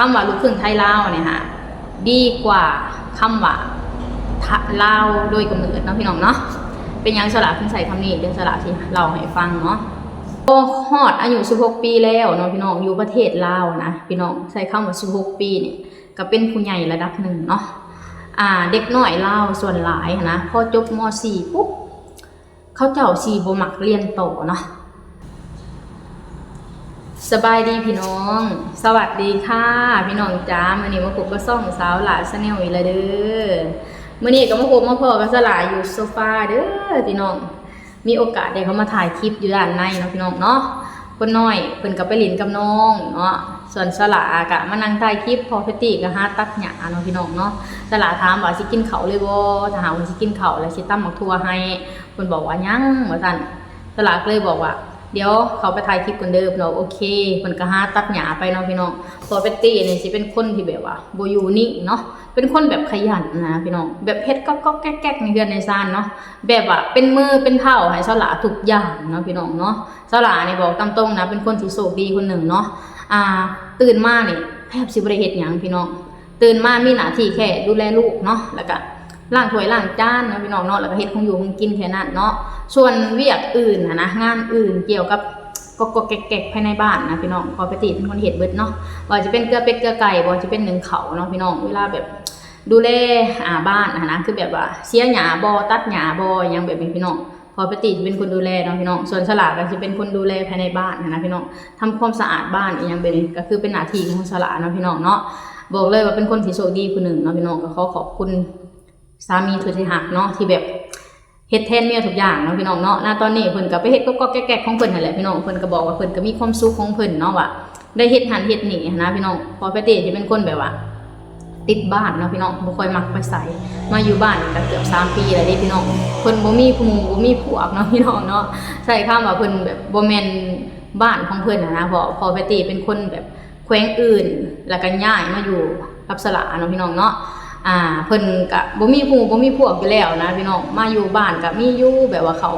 ຄຳວ່າລູກຄຶ່ງໄທລາວນີ້ຫາ ດີກວ່າຄຳວ່າ ທະ ລາວໂດຍກຳເນີດເນາະ ພີ່ນ້ອງເນາະ. ເປັນຫຍັງສະຫຼາເພິ່ນໃຊ້ຄຳນີ້? ດຽວສະຫຼາຊິເລົ່າໃຫ້ຟັງເນາະ. ພໍຮອດອາຍຸສິບຫົກປີແລ້ວເນາະ ພີ່ນ້ອງ, ຢູ່ປະເທດລາວນະ ພີ່ນ້ອງ, ໃຊ້ຄຳວ່າສິບຫົກປີນີ້ ກໍເປັນຜູ້ໃຫຍ່ລະດັບໜຶ່ງເນາະ. ອ່າ ເດັກນ້ອຍລາວສ່ວນຫຼາຍນະ ພໍຈົບ ມ.ສີ່ ປຸບ ເຂົາເຈົ້າຊິບໍ່ມັກຮຽນຕໍ່ເນາະ. ສະບາຍດີພີ່ນ້ອງ, ສະຫວັດດີຄ່ະ ພີ່ນ້ອງຈ໋າ. ມື້ນີ້ມາພົບກັບຊ່ອງສາວຫຼ້າ Channel ອີກແລ້ວເດີ. ມື້ນີ້ກໍມາພົບມາພໍ້ກັບສະຫຼາຢູ່ໂຊຟາເດີພີ່ນ້ອງ. ມີໂອກາດໄດ້ເຂົ້າມາຖ່າຍຄລິບຢູ່ດ້ານໃນເນາະ ພີ່ນ້ອງເນາະ. ຄົນນ້ອຍເພິ່ນກໍໄປຫຼິ້ນກັບນ້ອງເນາະ, ສ່ວນສະຫຼາກໍມານັ່ງຖ່າຍຄລິບ, ພໍ່ແພັດຕີ້ກໍຫາຕັດຫຍ້າເນາະ ພີ່ນ້ອງເນາະ. ສະຫຼາຖາມວ່າ ຊິກິນເຂົ້າເລີຍບໍ່? ຖ້າຫາກວ່າຊິກິນເຂົ້າແລ້ວ ຊິຕຳໝາກຖົ່ວໃຫ້. ເພິ່ນບອກວ່າ ຍັງ ວ່າຊັ້ນ. ສະຫຼາກໍເລີຍບອກວ່າ ດຽວເຂົ້າໄປຖ່າຍຄລິບກ່ອນເດີ ເພິ່ນວ່າ ໂອເຄ. ເພິ່ນກໍຫາຕັດຫຍ້າໄປເນາະ ພີ່ນ້ອງ. ພໍ່ແພັດຕີ້ນີ້ຊິເປັນຄົນທີ່ແບບວ່າບໍ່ຢູ່ນິ່ງເນາະ, ເປັນຄົນແບບຂະຫຍັນນະ ພີ່ນ້ອງ, ແບບເຮັດກອກໆແກກໆໃນເຮືອນໃນຊານເນາະ, ແບບວ່າເປັນມືເປັນເທົ້າໃຫ້ສະຫຼາທຸກຢ່າງເນາະ ພີ່ນ້ອງເນາະ. ສະຫຼານີ້ບອກຕາມຕົງນະ ເປັນຄົນທີ່ໂຊກດີຄົນໜຶ່ງເນາະ. ອ່າ ຕື່ນມານີ້ແທບຊິບໍ່ໄດ້ເຮັດຫຍັງ ພີ່ນ້ອງ. ຕື່ນມາມີໜ້າທີ່ແຄ່ດູແລລູກເນາະ, ແລ້ວກະລ້າງຖ້ວຍລ້າງຈານເນາະ ພີ່ນ້ອງເນາະ, ແລ້ວກະເຮັດຂອງຢູ່ຂອງກິນແຄ່ນັ້ນເນາະ. ສ່ວນວຽກອື່ນຫັ້ນນະ ງານອື່ນກ່ຽວກັບກອກໆແກກໆພາຍໃນບ້ານນະ ພີ່ນ້ອງ, ພໍ່ແພັດຕີ້ເປັນຄົນເຮັດເບິດເນາະ. ບໍ່ວ່າຈະເປັນເກືອເປັດເກືອໄກ່, ບໍ່ວ່າຈະເປັນໜຶ້ງເຂົ້າເນາະ ພີ່ນ້ອງ, ເວລາແບບດູແລ ອ່າ ບ້ານຫັ້ນນະ ຄືແບບວ່າເສຍຫຍ້າບໍ່ ຕັດຫຍ້າບໍ່ ຫຍັງແບບນີ້ ພີ່ນ້ອງ. ພໍ່ແພັດຕີ້ຊິເປັນຄົນດູແລເນາະ ພີ່ນ້ອງ, ສ່ວນສະຫຼາກໍຊິເປັນຄົນດູແລພາຍໃນບ້ານຫັ້ນນະ ພີ່ນ້ອງ, ທຳຄວາມສະອາດບ້ານອີ່ຫຍັງແບບນີ້ ກໍຄືເປັນໜ້າທີ່ຂອງສະຫຼາເນາະ ພີ່ນ້ອງເນາະ. ບອກເລີຍວ່າເປັນຄົນທີ່ໂຊກດີຜູ້ໜຶ່ງເນາະ ພີ່ນ້ອງ, ກໍຂໍຂອບຄຸນສາມີຜູ້ທີ່ຮັກເນາະ ທີ່ແບບເຮັດແທນເມຍທຸກຢ່າງເນາະ ພີ່ນ້ອງເນາະ. ນະຕອນນີ້ເພິ່ນກໍໄປເຮັດກອກໆແກກໆຂອງເພິ່ນຫັ້ນແຫຼະ ພີ່ນ້ອງ, ເພິ່ນກໍບອກວ່າເພິ່ນກໍມີຄວາມສຸກຂອງເພິ່ນເນາະ ວ່າ ໄດ້ເຮັດຫັ້ນເຮັດນີ້ຫັ້ນນະ ພີ່ນ້ອງ. ພໍ່ແພັດຕີ້ຊິເປັນຄົນແບບວ່າຕິດບ້ານເນາະ ພີ່ນ້ອງ, ບໍ່ຄ່ອຍມັກໄປໃສ, ມາຢູ່ບ້ານນີ້ກໍເກືອບສາມປີແລ້ວເດ້ ພີ່ນ້ອງ. ເພິ່ນບໍ່ມີໝູ່ບໍ່ມີພວກເນາະ ພີ່ນ້ອງເນາະ, ໃຊ້ຄຳວ່າເພິ່ນແບບບໍ່ແມ່ນບ້ານຂອງເພິ່ນຫັ້ນນະ, ເພາະພໍ່ແພັດຕີ້ເປັນຄົນແບບແຂວງອື່ນ ແລ້ວກໍຍ້າຍມາຢູ່ກັບສະຫຼາເນາະ ພີ່ນ້ອງເນາະ. ອ່າ ເພິ່ນກໍບໍ່ມີໝູ່ບໍ່ມີພວກຢູ່ແລ້ວນະ ພີ່ນ້ອງ, ມາຢູ່ບ້ານກໍມີຢູ່ ແບບວ່າເຂົ້າ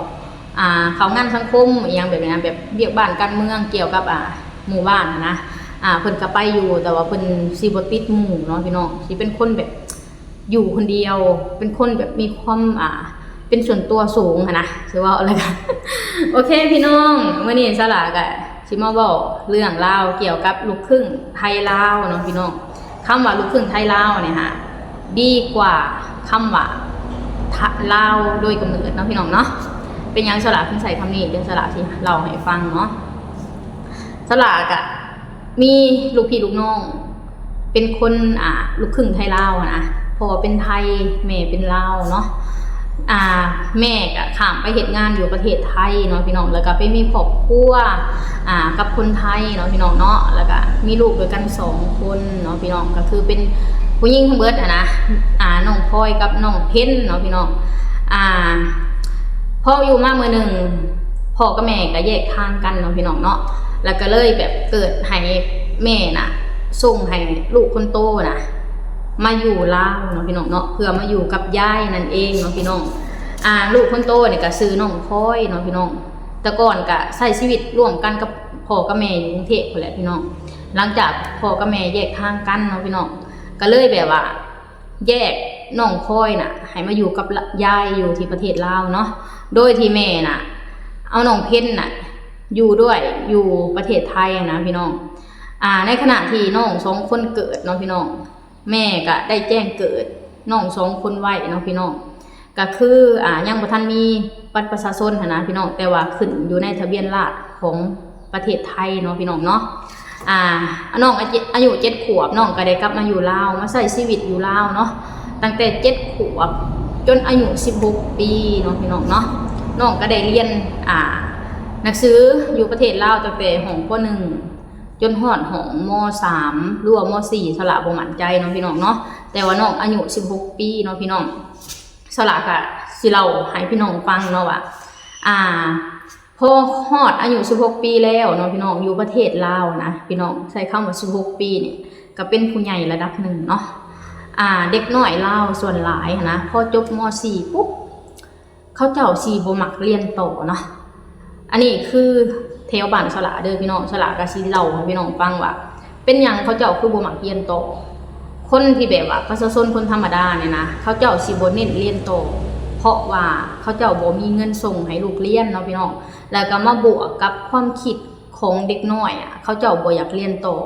ອ່າ ເຂົ້າງານສັງຄົມອີ່ຫຍັງແບບນີ້ນະ, ແບບວຽກບ້ານການເມືອງກ່ຽວກັບ ອ່າ ໝູ່ບ້ານຫັ້ນນະ. ອ່າ ເພິ່ນກໍໄປຢູ່ ແຕ່ວ່າເພິ່ນຊິບໍ່ຕິດໝູ່ເນາະ ພີ່ນ້ອງ, ຊິເປັນຄົນແບບຢູ່ຄົນດຽວ, ເປັນຄົນແບບມີຄວາມ ອ່າ ເປັນສ່ວນຕົວສູງຫັ້ນນະ ຊິເວົ້າແລ້ວກໍ ໂອເຄ ພີ່ນ້ອງ, ມື້ນີ້ສາລາກໍຊິມາເວົ້າເລື່ອງລາວກ່ຽວກັບລູກຄຶ່ງໄທລາວເນາະ ພີ່ນ້ອງ. ຄຳວ່າລູກຄຶ່ງໄທລາວນີ້ຫາ ດີກວ່າຄຳວ່າ ທະ ລາວໂດຍກຳເນີດເນາະ ພີ່ນ້ອງເນາະ. ເປັນຫຍັງສາລາເພິ່ນໃຊ້ຄຳນີ້? ດຽວສາລາຊິເລົ່າໃຫ້ຟັງເນາະ. ສາລາກະມີລູກພີ່ລູກນ້ອງ ເປັນຄົນ ອ່າ ລູກຄຶ່ງໄທລາວຫັ້ນນະ, ພໍ່ເປັນໄທ ແມ່ເປັນລາວເນາະ. ອ່າ ແມ່ກະຂ້າມໄປເຮັດງານຢູ່ປະເທດໄທເນາະ ພີ່ນ້ອງ, ແລ້ວກະໄປມີຄອບຄົວ ອ່າ ກັບຄົນໄທເນາະ ພີ່ນ້ອງເນາະ, ແລ້ວກະມີລູກດ້ວຍກັນສອງຄົນເນາະ ພີ່ນ້ອງ, ກໍຄືເປັນຜູ້ຍິງທັງເບິດຫັ້ນນະ ອ່າ ນ້ອງພອຍກັບນ້ອງເພັນເນາະ ພີ່ນ້ອງ. ອ່າ ພໍຢູ່ມາມື້ໜຶ່ງ ພໍ່ກັບແມ່ກໍແຍກທາງກັນເນາະ ພີ່ນ້ອງເນາະ, ແລ້ວກໍເລີຍແບບເກີດໃຫ້ແມ່ນະ ສົ່ງໃຫ້ລູກຄົນໂຕນະ ມາຢູ່ລາວເນາະ ພີ່ນ້ອງເນາະ, ເພື່ອມາຢູ່ກັບຍາຍນັ້ນເອງເນາະ ພີ່ນ້ອງ. ອ່າ ລູກຄົນໂຕນີ້ກໍຊື່ນ້ອງພອຍເນາະ ພີ່ນ້ອງ. ແຕ່ກ່ອນກໍໃຊ້ຊີວິດຮ່ວມກັນກັບພໍ່ກັບແມ່ຢູ່ກຸງເທບພຸ້ນແຫຼະ ພີ່ນ້ອງ. ຫຼັງຈາກພໍ່ກັບແມ່ແຍກທາງກັນເນາະ ພີ່ນ້ອງ, ກໍເລີຍແບບວ່າ ແຍກນ້ອງພອຍນະ ໃຫ້ມາຢູ່ກັບ ລະ ຍາຍຢູ່ທີ່ປະເທດລາວເນາະ, ໂດຍທີ່ແມ່ນະ ເອົານ້ອງເພັນນະ ຢູ່ດ້ວຍ ຢູ່ປະເທດໄທນະ ພີ່ນ້ອງ. ອ່າ ໃນຂະນະທີ່ນ້ອງສອງຄົນເກີດເນາະ ພີ່ນ້ອງ, ແມ່ກະໄດ້ແຈ້ງເກີດນ້ອງສອງຄົນໄວ້ເນາະ ພີ່ນ້ອງ. ກະຄື ອ່າ ຍັງບໍ່ທັນມີບັດປະຊາຊົນຫັ້ນນະ ພີ່ນ້ອງ, ແຕ່ວ່າຂຶ້ນຢູ່ໃນທະບຽນລາດຂອງປະເທດໄທເນາະ ພີ່ນ້ອງເນາະ. ອ່າ ນ້ອງອາ ອາຍຸເຈັດຂວບ ນ້ອງກໍໄດ້ກັບມາຢູ່ລາວ ມາໃຊ້ຊີວິດຢູ່ລາວເນາະ, ຕັ້ງແຕ່ເຈັດຂວບຈົນອາຍຸສິບຫົກປີເນາະ ພີ່ນ້ອງເນາະ. ນ້ອງກໍໄດ້ຮຽນ ອ່າ ໜັງສືຢູ່ປະເທດລາວ ຕັ້ງແຕ່ຫ້ອງ ປໍໜຶ່ງ ຈົນຮອດຫ້ອງ ມໍສາມ ຫຼືວ່າ ມໍສີ່ ສາລາບໍ່ໝັ້ນໃຈເນາະ ພີ່ນ້ອງເນາະ, ແຕ່ວ່ານ້ອງອາຍຸສິບຫົກປີເນາະ ພີ່ນ້ອງ. ສາລາກະຊິເລົ່າໃຫ້ພີ່ນ້ອງຟັງເນາະວ່າ ອ່າ ພໍຮອດອາຍຸສິບຫົກປີແລ້ວເນາະ ພີ່ນ້ອງ, ຢູ່ປະເທດລາວນະ ພີ່ນ້ອງ, ໃຊ້ຄຳວ່າສິບຫົກປີນີ້ ກໍເປັນຜູ້ໃຫຍ່ລະດັບໜຶ່ງເນາະ. ອ່າ ເດັກນ້ອຍລາວສ່ວນຫຼາຍຫັ້ນນະ ພໍຈົບ ມໍສີ່ ປຸບ ເຂົາເຈົ້າຊິບໍ່ມັກຮຽນຕໍ່ເນາະ. ອັນນີ້ຄືແຖວບ້ານສາລາເດີ ພີ່ນ້ອງ, ສາລາກໍຊິເລົ່າໃຫ້ພີ່ນ້ອງຟັງວ່າ ເປັ ປັນຫຍັງເຂົາເຈົ້າຄືບໍ່ມັກຮຽນຕໍ່? ຄົນທີ່ແບບວ່າປະຊາຊົນຄົນທຳມະດານີ້ນະ ເຂົາເຈົ້າຊິບໍ່ເນັ້ນຮຽນຕໍ່ ເພາະວ່າເຂົາເຈົ້າບໍ່ມີເງິນສົ່ງໃຫ້ລູກຮຽນເນາະພີ່ນ້ອງ ແລ້ວກໍມາບວກກັບຄວາມຄິດຂອງເດັກນ້ອຍອະ ເຂົາເຈົ້າບໍ່ຢາກຮຽນຕໍ່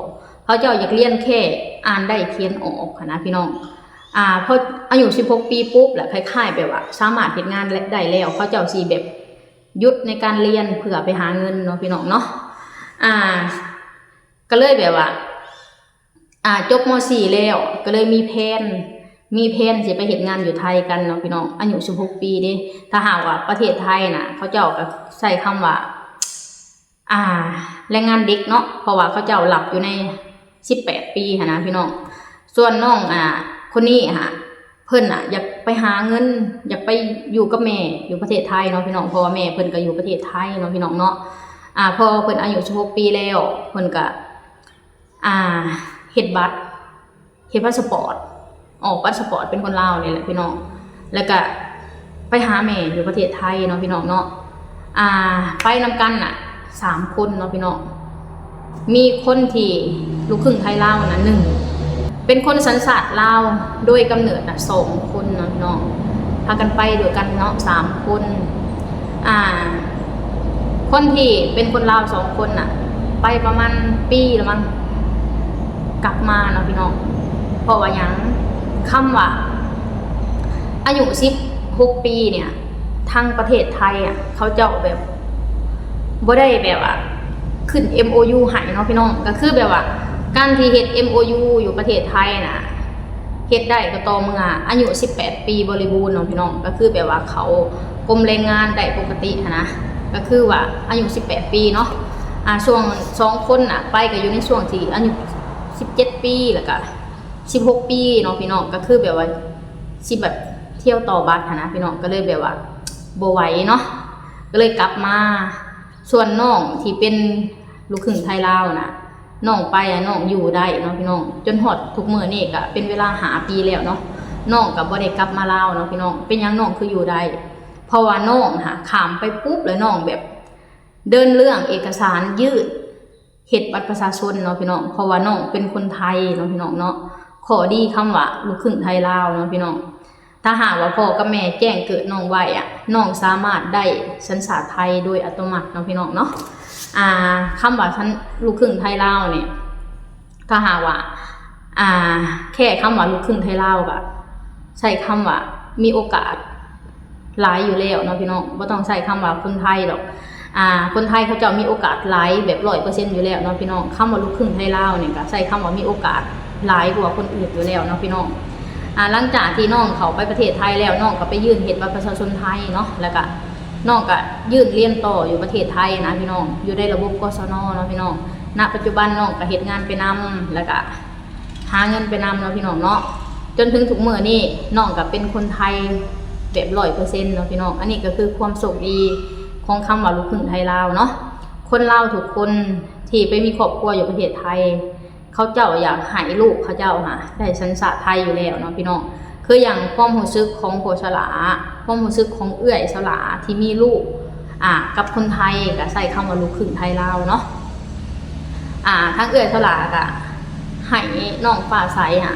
ເຂົາເຈົ້າຢາກຮຽນແຄ່ອ່ານໄດ້ຂຽນອອກຫັ້ນນະພີ່ນ້ອງ. ອາ ພໍອາຍຸສິບຫົກປີປຸບ ແລ້ວຄ້າຍໆແບບວ່າສາມາດເຮັດງານໄດ້ແລ້ວ ເຂົາເຈົ້າຊິແບບຢຸດໃນການຮຽນເພື່ອໄປຫາເງິນເນາະພີ່ນ້ອງເນາະ. ອາ ກໍເລີຍແບບວ່າ ອາ ຈົບ ມ.ສີ່ ແລ້ວ ກໍເລີຍມີແພນ ມີແພນຊິໄປເຮັດງານຢູ່ໄທກັນເນາະພີ່ນ້ອງ ອາຍຸສິບຫົກປີເດ້. ຖ້າຫາກວ່າປະເທດໄທນະ ເຂົາເຈົ້າກໍໃຊ້ຄຳວ່າ ອາ ແຮງງານເດັກເນາະ ເພາະວ່າເຂົາເຈົ້າຮັບຢູ່ໃນສິບແປດປີຫັ້ນນະພີ່ນ້ອງ. ສ່ວນນ້ອງ ອາ ຄົນນີ້ຫະ ເພິ່ນນະຢາກໄປຫາເງິນ ຢາກໄປຢູ່ກັບແມ່ຢູ່ປະເທດໄທເນາະພີ່ນ້ອງ ເພາະວ່າແມ່ເພິ່ນກໍຢູ່ປະເທດໄທເນາະພີ່ນ້ອງເນາະ. ອາ ພໍເພິ່ນອາຍຸສິບຫົກປີແລ້ວ ເພິ່ນກໍ ອາ ເຮັດບັດ ເຮັດພາສະປອດ ອອກພາສະປອດເປັນຄົນລາວນີ້ແຫຼະພີ່ນ້ອງ ແລ້ວກະໄປຫາແມ່ຢູ່ປະເທດໄທເນາະພີ່ນ້ອງເນາະ. ອາ ໄປນຳກັນນະສາມຄົນເນາະພີ່ນ້ອງ ມີຄົນທີ່ລູກຄຶ່ງໄທລາວນະໜຶ່ງ ເປັນຄົນສັນຊາດລາວໂດຍກຳເນີດນະສອງຄົນເນາະພີ່ນ້ອງ ພາກັນໄປດ້ວຍກັນເນາະສາມຄົນ. ອາ ຄົນທີ່ເປັນຄົນລາວສອງຄົນນະ ໄປປະມານປີລະມັງ ກັບມາເນາະພີ່ນ້ອງ. ເພາະວ່າຫຍັງ? ຄຳວ່າອາຍຸສິບຫົກປີເນີ້ຍ ທາງປະເທດໄທອະ ເຂົາເຈົ້າແບບ ບໍ່ໄດ້ແບບວ່າຂຶ້ນ ເອັມໂອຢູ ໃຫ້ເນາະພີ່ນ້ອງ ກໍຄືແບບວ່າການທີ່ເຮັດ ເອັມໂອຢູ ຢູ່ປະເທດໄທນະ ເຮັດໄດ້ກໍຕໍ່ເມື່ອອາຍຸສິບແປດປີບໍລິບູນເນາະພີ່ນ້ອງ ກໍຄືແບບວ່າເຂົ້າກົມແຮງງານໄດ້ປົກກະຕິຫັ້ນນະ ກໍຄືວ່າອາຍຸສິບແປດປີເນາະ. ອາ ຊ່ວງສອງຄົນນະໄປກໍຢູ່ໃນຊ່ວງທີ່ອາຍຸສິບເຈັດປີ ແລ້ວກໍສິບຫົກປີເນາະພີ່ນ້ອງ ກໍຄືແບບວ່າຊິແບບທ່ຽວຕໍ່ບັດຫັ້ນນະພີ່ນ້ອງ ກໍເລີຍແບບວ່າບໍ່ໄຫວເນາະ ກໍເລີຍກັບມາ. ສ່ວນນ້ອງທີ່ເປັນລູກຄຶ່ງໄທລາວນະ ນ້ອງໄປອະ ນ້ອງຢູ່ໄດ້ເນາະພີ່ນ້ອງ ຈົນຮອດທຸກມື້ນີ້ກະເປັນເວລາຫ້າປີແລ້ວເນາະ ນ້ອງກະບໍ່ໄດ້ກັບມາລາວເນາະພີ່ນ້ອງ. ເປັນຫຍັງນ້ອງຄືຢູ່ໄດ້? ເພາະວ່ານ້ອງຫາຂ້າມໄປປຸບ ແລ້ວນ້ອງແບບເດີນເລື່ອງເອກະສານ ຍື່ນເຮັດບັດປະຊາຊົນເນາະພີ່ນ້ອງ ເພາະວ່ານ້ອງເປັນຄົນໄທເນາະພີ່ນ້ອງເນາະ. ຂໍ້ດີຄຳວ່າລູກຄຶ່ງໄທລາວເນາະພີ່ນ້ອງ ຖ້າຫາກວ່າພໍ່ກັບແມ່ແຈ້ງເກີດນ້ອງໄວ້ອະ ນ້ອງສາມາດໄດ້ສັນຊາດໄທໂດຍອັດຕະໂນມັດເນາະພີ່ນ້ອງເນາະ. ອາ ຄຳວ່າສັນ ລູກຄຶ່ງໄທລາວນີ້ ຖ້າຫາກວ່າ ອາ ແຄ່ຄຳວ່າລູກຄຶ່ງໄທລາວກະໃຊ້ຄຳວ່າມີໂອກາດຫຼາຍຢູ່ແລ້ວເນາະພີ່ນ້ອງ ບໍ່ຕ້ອງໃຊ້ຄຳວ່າຄົນໄທດອກ. ອາ ຄົນໄທເຂົາເຈົ້າມີໂອກາດຫຼາຍແບບຮ້ອຍເປີເຊັນຢູ່ແລ້ວເນາະພີ່ນ້ອງ. ຄຳວ່າລູກຄຶ່ງໄທລາວນີ້ກະໃຊ້ຄຳວ່າມີໂອກາດຫຼາຍກວ່າຄົນອື່ນຢູ່ແລ້ວເນາະພີ່ນ້ອງ. ອາ ຫຼັງຈາກທີ່ນ້ອງເຂົ້າໄປປະເທດໄທແລ້ວ ນ້ອງກໍໄປຍື່ນເຮັດບັດປະຊາຊົນໄທເນາະ ແລ້ວກະນ້ອງກະຍື່ນຮຽນຕໍ່ຢູ່ປະເທດໄທນະພີ່ນ້ອງ ຢູ່ໃນລະບົບ ກສນ ເນາະພີ່ນ້ອງ. ນະປັດຈຸບັນນ້ອງກະເຮັດງານໄປນຳ ແລ້ວກະຫາເງິນໄປນຳເນາະພີ່ນ້ອງເນາະ. ຈົນເຖິງທຸກມື້ນີ້ນ້ອງກະເປັນຄົນໄທແບບຮ້ອຍເປີເຊັນເນາະພີ່ນ້ອງ. ອັນນີ້ກະຄືຄວາມໂຊກດີຂອງຄຳວ່າລູກຄຶ່ງໄທລາວເນາະ. ຄົນລາວທຸກຄົນທີ່ໄປມີຄອບຄົວຢູ່ປະເທດໄທ ເຂົາເຈົ້າຢາກໃຫ້ລູກເຂົາເຈົ້າຫາໄດ້ສັນຊາດໄທຢູ່ແລ້ວເນາະພີ່ນ້ອງ. ຄືຢ່າງຄວາມຮູ້ສຶກຂອງພໍ່ສະຫຼາ ຄວາມຮູ້ສຶກຂອງເອື້ອຍສະຫຼາທີ່ມີລູກ ອາ ກັບຄົນໄທ ກະໃຊ້ຄຳວ່າລູກຄຶ່ງໄທລາວເນາະ. ອາ ທາງເອື້ອຍສະຫຼາກະໃຫ້ນ້ອງຟ້າໃສຫາ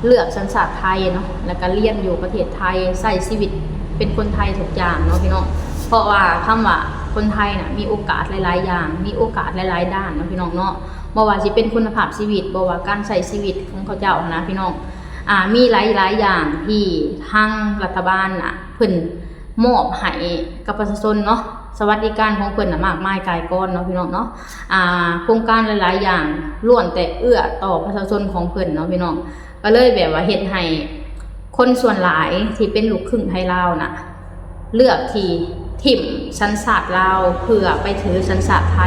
ເລືອກສັນຊາດໄທເນາະ ແລ້ວກະຮຽນຢູ່ປະເທດໄທ ໃຊ້ຊີວິດເປັນຄົນໄທທຸກຢ່າງເນາະພີ່ນ້ອງ. ເພາະວ່າຄຳວ່າຄົນໄທນະ ມີໂອກາດຫຼາຍໆຢ່າງ ມີໂອກາດຫຼາຍໆດ້ານເນາະພີ່ນ້ອງເນາະ. ບໍ່ວ່າຊິເປັນຄຸນນະພາບຊີວິດ ບໍ່ວ່າການໃຊ້ຊີວິດຂອງເຂົາເຈົ້າຫັ້ນນະພີ່ນ້ອງ ອາ ມີຫຼາຍໆຢ່າງທີ່ທາງລັດຖະບານນະ ເພິ່ນມອບໃຫ້ກັບປະຊາຊົນເນາະ. ສະຫວັດດີການຂອງເພິ່ນນະ ມາກມາຍກ່າຍກ່ອນເນາະພີ່ນ້ອງເນາະ. ອາ ໂຄງການຫຼາຍໆຢ່າງລ້ວນແຕ່ເອື້ອຕໍ່ປະຊາຊົນຂອງເພິ່ນເນາະພີ່ນ້ອງ. ກໍເລີຍແບບວ່າເຮັດໃຫ້ຄົນສ່ວນຫຼາຍທີ່ເປັນລູກຄຶ່ງໄທລາວນະ ເລືອກທີ່ຖິ້ມສັນຊາດລາວເພື່ອໄປຖືສັນຊາດໄທ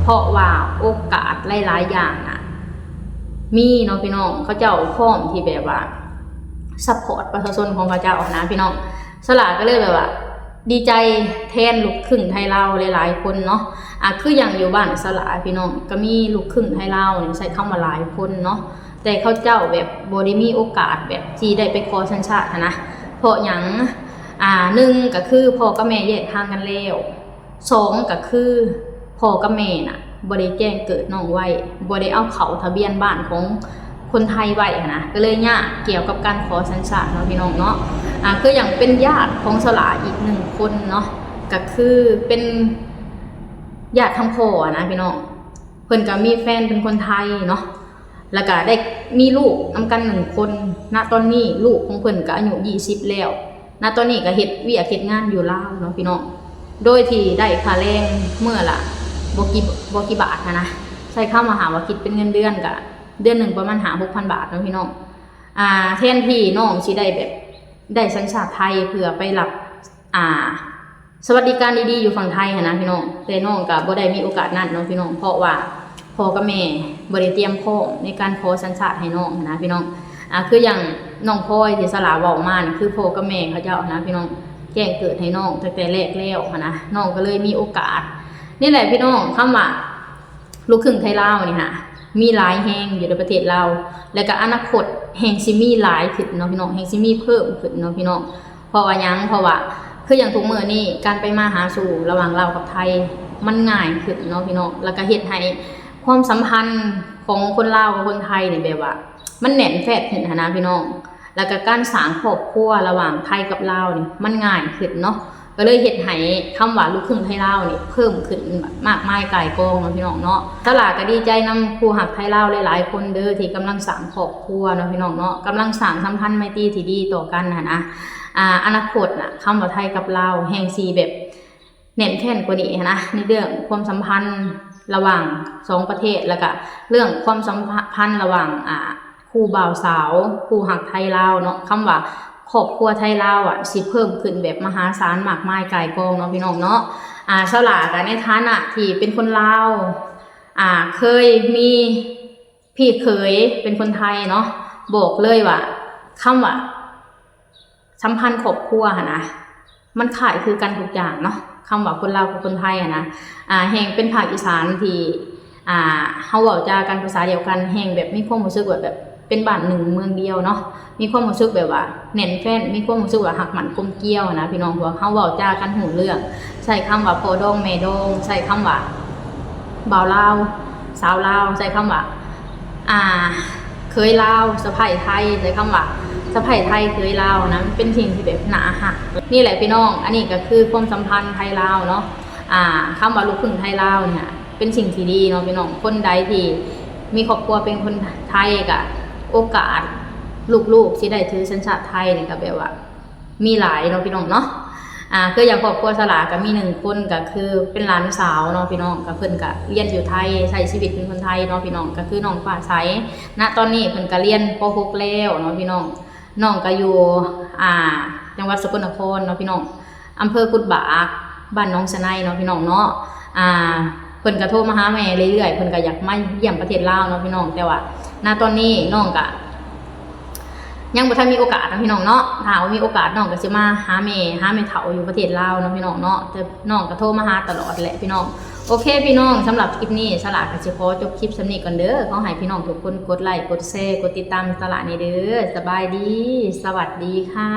ເພາະວ່າໂອກາດຫຼາຍໆຢ່າງນະມີເນາະພີ່ນ້ອງ. ເຂົາເຈົ້າພ້ອມທີ່ແບບວ່າຊັບພອດປະຊາຊົນຂອງເຂົາເຈົ້ານະພີ່ນ້ອງ. ສະຫຼາກໍເລີຍແບບວ່າ ດີໃຈແທນລູກຄຶ່ງໄທລາວຫຼາຍໆຄົນເນາະ. ອາ ຄືຢ່າງຢູ່ບ້ານສະຫຼາພີ່ນ້ອງ ກໍມີລູກຄຶ່ງໄທລາວນີ້ ໃຊ້ຄຳວ່າຫຼາຍຄົນເນາະ ແຕ່ເຂົາເຈົ້າແບບບໍ່ໄດ້ມີໂອກາດແບບທີ່ໄດ້ໄປຂໍສັນຊາດຫັ້ນນະ. ເພາະຫຍັງ? ອາ ໜຶ່ງກໍຄືພໍ່ກັບແມ່ແຍກທາງກັນແລ້ວ ສອງກໍຄືພໍ່ກັບແມ່ນະ ບໍ່ໄດ້ແຈ້ງເກີດນ້ອງໄວ້, ບໍ່ໄດ້ເອົາເຂົ້າທະບຽນບ້ານຂອງຄົນໄທໄວ້ຫັ້ນນະ, ກໍເລີຍຍາກກ່ຽວກັບການຂໍສັນຊາດເນາະພີ່ນ້ອງເນາະ. ອາ ຄືຢ່າງເປັນຍາດຂອງສາລາອີກໜຶ່ງຄົນເນາະ, ກໍຄືເປັນຍາດທາງພໍ່ຫັ້ນນະພີ່ນ້ອງ, ເພິ່ນກໍມີແຟນເປັນຄົນໄທເນາະ, ແລ້ວກໍໄດ້ມີລູກນຳກັນໜຶ່ງຄົນ. ນະຕອນນີ້ລູກຂອງເພິ່ນກໍອາຍຸຊາວແລ້ວ, ນະຕອນນີ້ກໍເຮັດວຽກເຮັດງານຢູ່ລາວເນາະພີ່ນ້ອງ, ໂດຍທີ່ໄດ້ຄ່າແຮງມື້ລະບໍ່ກີ່ ບໍ່ກີ່ບາດຫັ້ນນະ, ໃຊ້ຄຳວ່າຫາວ່າຄິດເປັນເງິນເດືອນກໍເດືອນໜຶ່ງປະມານຫ້າຫົກພັນບາດເນາະພີ່ນ້ອງ. ອາ ແທນທີ່ນ້ອງຊິໄດ້ແບບໄດ້ສັນຊາດໄທເພື່ອໄປຮັບ ອາ ສະຫວັດດີການດີໆຢູ່ຝັ່ງໄທຫັ້ນນະພີ່ນ້ອງ, ແຕ່ນ້ອງກໍບໍ່ໄດ້ມີໂອກາດນັ້ນເນາະພີ່ນ້ອງ, ເພາະວ່າພໍ່ກັບແມ່ບໍ່ໄດ້ຕຽມພ້ອມໃນການຂໍສັນຊາດໃຫ້ນ້ອງຫັ້ນນະພີ່ນ້ອງ. ອາ ຄືຢ່າງນ້ອງພອຍທີ່ສາລາເວົ້າມານີ້ ຄືພໍ່ກັບແມ່ເຂົາເຈົ້າຫັ້ນນະພີ່ນ້ອງ ແຈ້ງເກີດໃຫ້ນ້ອງຕັ້ງແຕ່ແລກແລ້ວຫັ້ນນະ, ນ້ອງກໍເລີຍມີໂອກາດ. ນີ້ແຫຼະພີ່ນ້ອງ, ຄຳວ່າລູກຄຶ່ງໄທລາວນີ້ຫາ ມີຫຼາຍແຮງຢູ່ໃນປະເທດລາວ, ແລ້ວກໍອະນາຄົດແຮ່ງຊິມີຫຼາຍຂຶ້ນເນາະພີ່ນ້ອງ, ແຮ່ງຊິມີເພີ່ມຂຶ້ນເນາະພີ່ນ້ອງ. ເພາະວ່າຫຍັງ? ເພາະວ່າຄືຢ່າງທຸກມື້ນີ້ ການໄປມາຫາສູ່ລະຫວ່າງລາວກັບໄທ ມັນງ່າຍຂຶ້ນເນາະພີ່ນ້ອງ, ແລ້ວກໍເຮັດໃຫ້ຄວາມສຳພັນຂອງຄົນລາວກັບຄົນໄທນີ້ ແບບວ່າມັນແໜ້ນແຟ້ນຂຶ້ນຫັ້ນນະພີ່ນ້ອງ. ແລ້ວກໍການສ້າງຄອບຄົວລະຫວ່າງໄທກັບລາວນີ້ ມັນງ່າຍຂຶ້ນເນາະ, ກໍເລີຍເຮັດໃຫ້ຄຳວ່າລູກຄຶ່ງໄທລາວນີ້ເພີ່ມຂຶ້ນມາກມາຍກ່າຍກອງເນາະພີ່ນ້ອງເນາະ. ສາລາກໍດີໃຈນຳຄູ່ຮັກໄທລາວຫຼາຍໆຄົນເດີ ທີ່ກຳລັງສ້າງຄອບຄົວເນາະພີ່ນ້ອງເນາະ, ກຳລັງສ້າງສຳພັນໄມຕີທີ່ດີຕໍ່ກັນຫັ້ນນະ. ອາ ອະນາຄົດນະ ຄຳວ່າໄທກັບລາວແຮ່ງຊິແບບແໜ້ນແຟ້ນກວ່ານີ້ຫັ້ນນະ, ໃນເລື່ອງຄວາມສຳພັນລະຫວ່າງສອງປະເທດ ແລ້ວກະເລື່ອງຄວາມສຳພັນລະຫວ່າງ ອາ ຄູ່ບ່າວສາວ ຄູ່ຮັກໄທລາວເນາະ, ຄຳວ່າຄອບຄົວໄທລາວອະ ຊິເພີ່ມຂຶ້ນແບບມະຫາສານມາກມາຍກ່າຍກອງເນາະພີ່ນ້ອງເນາະ. ອາ ສາລາກະໃນຖານະທີ່ເປັນຄົນລາວ ອາ ເຄີຍມີພີ່ເຂີຍເປັນຄົນໄທເນາະ, ບອກເລີຍວ່າ ຄຳວ່າສຳພັນຄອບຄົວຫັ້ນນະ ມັນຄ້າຍຄືກັນທຸກຢ່າງເນາະ, ຄຳວ່າຄົນລາວກັບຄົນໄທຫັ້ນນະ. ອາ ແຮ່ງເປັນພາກອີສານທີ່ ອາ ເຮົາເວົ້າຈາກັນພາສາດຽວກັນ ແຮ່ງແບບມີຄວາມຮູ້ສຶກວ່າແບບເປັນບ້ານໜຶ່ງເມືອງດຽວເນາະ, ມີຄວາມຮູ້ສຶກແບບວ່າແໜ້ນແຟ້ນ, ມີຄວາມຮູ້ສຶກວ່າຮັກໝັ້ນກົມກຽວຫັ້ນນະພີ່ນ້ອງ. ພວກເຮົາເວົ້າຈາກັນຮູ້ເລື່ອງ, ໃຊ້ຄຳວ່າພໍ່ດອງແມ່ດອງ, ໃຊ້ຄຳວ່າບ່າວລາວ ສາວລາວ, ໃຊ້ຄຳວ່າ ອາ ເຂີຍລາວ ສະໃພ້ໄທ, ໃຊ້ຄຳວ່າສະໃພ້ໄທເຂີຍລາວນະ, ມັນເປັນສິ່ງທີ່ແບບໜ້າຮັກ. ນີ້ແຫຼະພີ່ນ້ອງ, ອັນນີ້ກໍຄືຄວາມສຳພັນໄທລາວເນາະ. ອາ ຄຳວ່າລູກຄຶ່ງໄທລາວນີ້ ເປັນສິ່ງທີ່ດີເນາະພີ່ນ້ອງ. ຄົນໃດທີ່ມີຄອບຄົວເປັນຄົນໄທ ກະໂອກາດລູກໆຊິໄດ້ຖືສັນຊາດໄທນີ້ ກະແບບວ່າມີຫຼາຍເນາະພີ່ນ້ອງເນາະ. ອາ ຄືຢ່າງຄອບຄົວສາລາກະມີໜຶ່ງຄົນ ກະຄືເປັນຫຼານສາວເນາະພີ່ນ້ອງ, ກະເພິ່ນກະຮຽນຢູ່ໄທ ໃຊ້ຊີວິດເປັນຄົນໄທເນາະພີ່ນ້ອງ, ກະຄືນ້ອງຟ້າໃສ. ນະຕອນນີ້ເພິ່ນກະຮຽນ ປໍຫົກ ແລ້ວເນາະພີ່ນ້ອງ. ນ້ອງກະຢູ່ ອາ ຈັງຫວັດສະກົນນະຄອນເນາະພີ່ນ້ອງ, ອຳເພີກຸດບາກ ບ້ານໜອງສະໄນເນາະພີ່ນ້ອງເນາະ. ອາ ເພິ່ນກະໂທມາຫາແມ່ເລື້ອຍໆ, ເພິ່ນກະຢາກມາຢ້ຽມປະເທດລາວເນາະພີ່ນ້ອງ, ແຕ່ວ່ານະຕອນນີ້ນ້ອງກະຍັງບໍ່ທັນມີໂອກາດເນາະພີ່ນ້ອງເນາະ. ຖ້າວ່າມີໂອກາດ ນ້ອງກະຊິມາຫາແມ່ ຫາແມ່ເຖົ້າຢູ່ປະເທດລາວເນາະພີ່ນ້ອງເນາະ, ແຕ່ນ້ອງກະໂທມາຫາຕະຫຼອດແຫຼະພີ່ນ້ອງ. ໂອເຄພີ່ນ້ອງ, ສຳລັບຄລິບນີ້ ສາລາກະຊິຂໍຈົບຄລິບສ່ຳນີ້ກ່ອນເດີ. ຂໍໃຫ້ພີ່ນ້ອງທຸກຄົນກົດໄລ ກົດແຊ ກົດຕິດຕາມສາລາແດ່ເດີ. ສະບາຍດີ ສະຫວັດດີຄ່ະ.